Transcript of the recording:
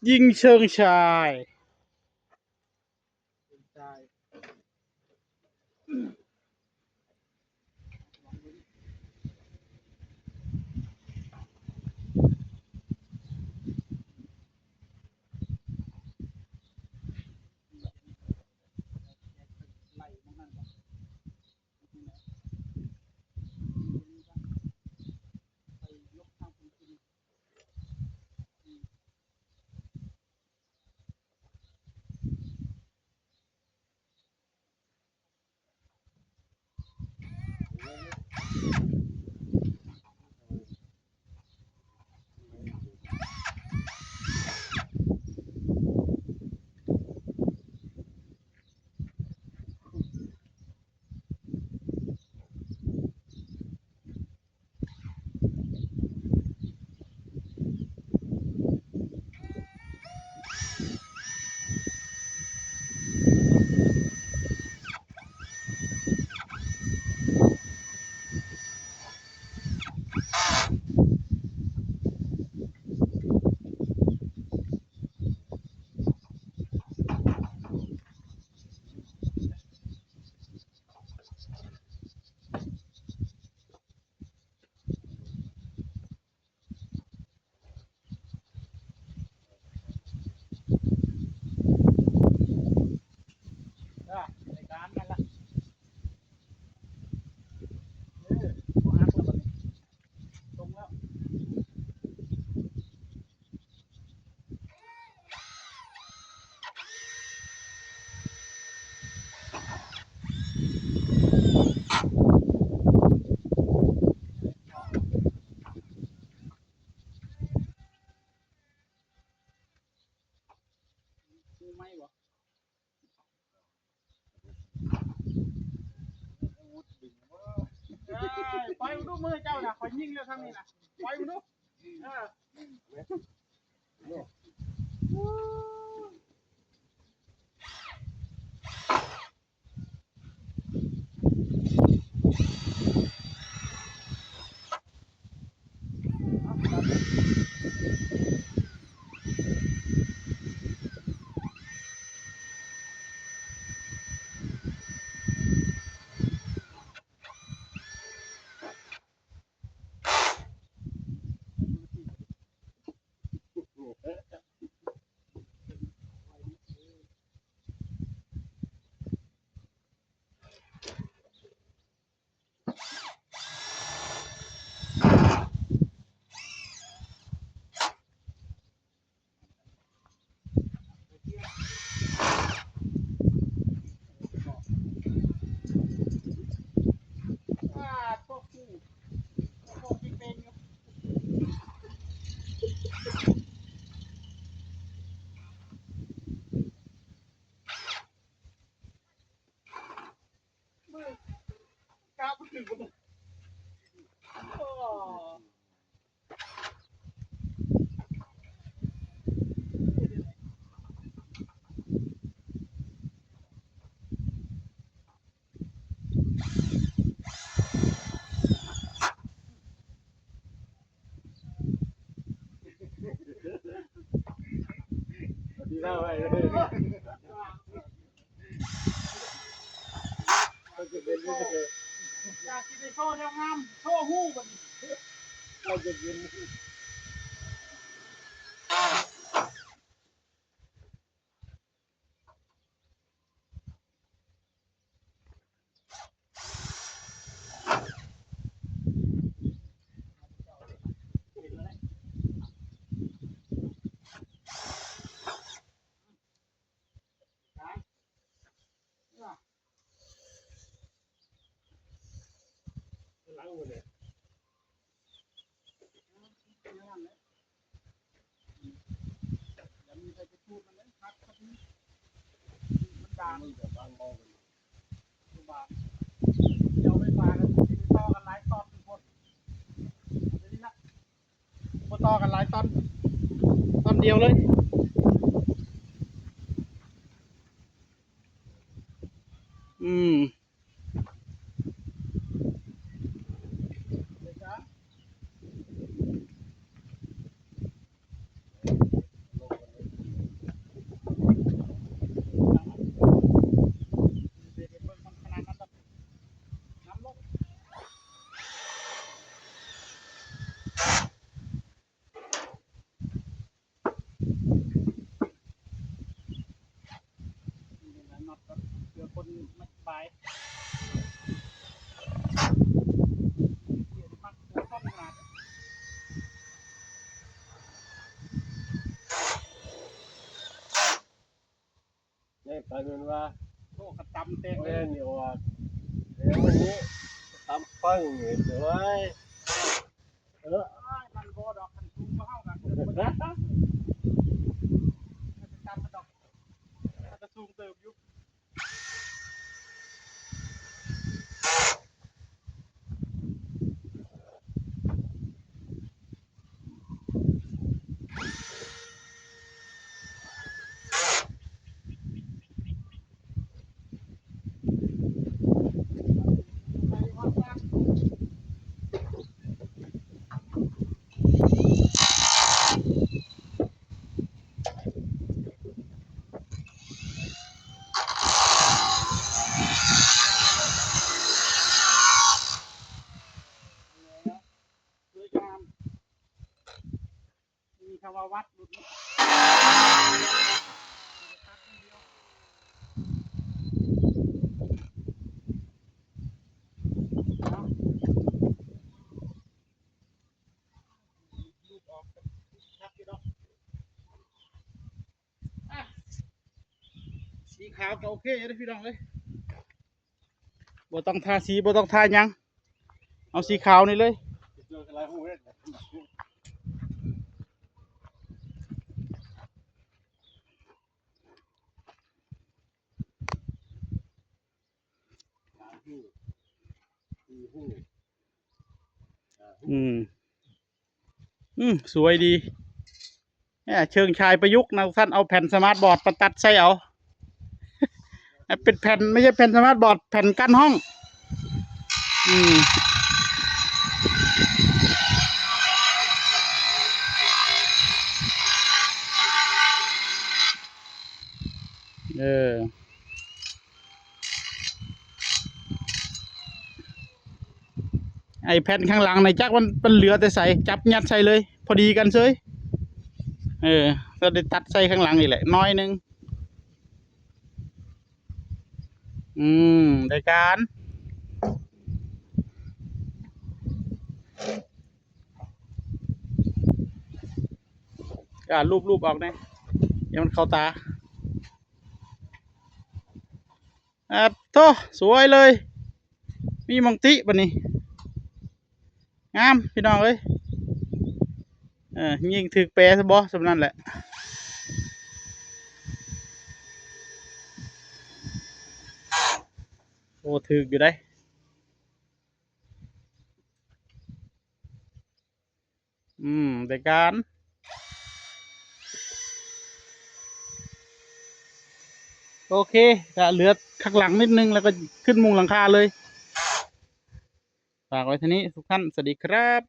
ຍິງເຊີງຊາຍ. ปล่อยมันดูมือเจ้านะ ข้อยยิงแล้วทางนี้นะ ปล่อยมันดู เออ ຢາກຊິໄດ້ໂຊແນວງາມ ໂຊຮູບັດນີ້.ບໍ່ຕໍ່ກັນຫຼາຍຕອນ ຕອນດຽວເລີຍ. ອືມ. ປາຍ. ນີ້ກາຍເປັນວ່າ ໂອ້ ກະຕຳແຕກເລີຍ ແມ່ນຢູ່ວ່າ ແລ້ວວັນນີ້ຕຳປຶ້ງນີ້ ໂອ້ຍ ເອີ ມັນບໍ່ດອກ ຄັນສູງກວ່າເຮົາກະເກີນໄປ ມັນກະຕຳມັນດອກ ມັນກະສູງເຕີບຢູ່. ສວຍງາມ ມີຄຳວ່າວັດ ລຸດນີ້ ຕັດຢ່າງດຽວ ເນາະ. ຮູບອອກຄັກຢູ່ດອກ ອ່ະ ສີຂາວກະໂອເຄຢູ່ເດ້ພີ່ນ້ອງເອີຍ ບໍ່ຕ້ອງທາສີ ບໍ່ຕ້ອງທາຫຍັງ ເອົາສີຂາວນີ້ເລີຍ. ອືມ ອືມ ສວຍດີ ແໝ່ ເຊີງຊາຍປະຍຸກນະ ທ່ານເອົາແຜ່ນສະມາດບອດມາຕັດໃສ່ເອົາ ເປັນແຜ່ນ ບໍ່ໃຊ່ແຜ່ນສະມາດບອດ ແຜ່ນກັ້ນຫ້ອງ ອືມ ເອີ. ໄອ້ແຜ່ນຂ້າງຫຼັງນີ້ ຈັກມັນ ມັນເຫຼືອແຕ່ໃສ ຈັບຍັດໃສ່ເລີຍ ພໍດີກັນເຊີຍ ເອີ ກະໄດ້ຕັດໃສ່ຂ້າງຫຼັງອີກແຫຼະ ໜ້ອຍໜຶ່ງ ອືມ ໄດ້ການ. ກະລູບໆອອກແດ່ ຢ່າມັນເຂົ້າຕາ ແອບໂທ້ ສວຍເລີຍ ມີໝ່ອງຕິບາດນີ້ ງາມພີ່ນ້ອງເອີຍ ເອີ ຍິງຖືກແປຊະບໍ່ ສ່ຳນັ້ນແຫຼະ ໂອ້ ຖືກຢູ່ເດ້. ອືມ ໄດ້ການ ໂອເຄ ກະເຫຼືອຂ້າງຫຼັງນິດໜຶ່ງ ແລ້ວກະຂຶ້ນມຸງຫຼັງຄາເລີຍ. ຝາກໄວ້ເທົ່ານີ້ທຸກທ່ານ ສະຫວັດດີຄັບ.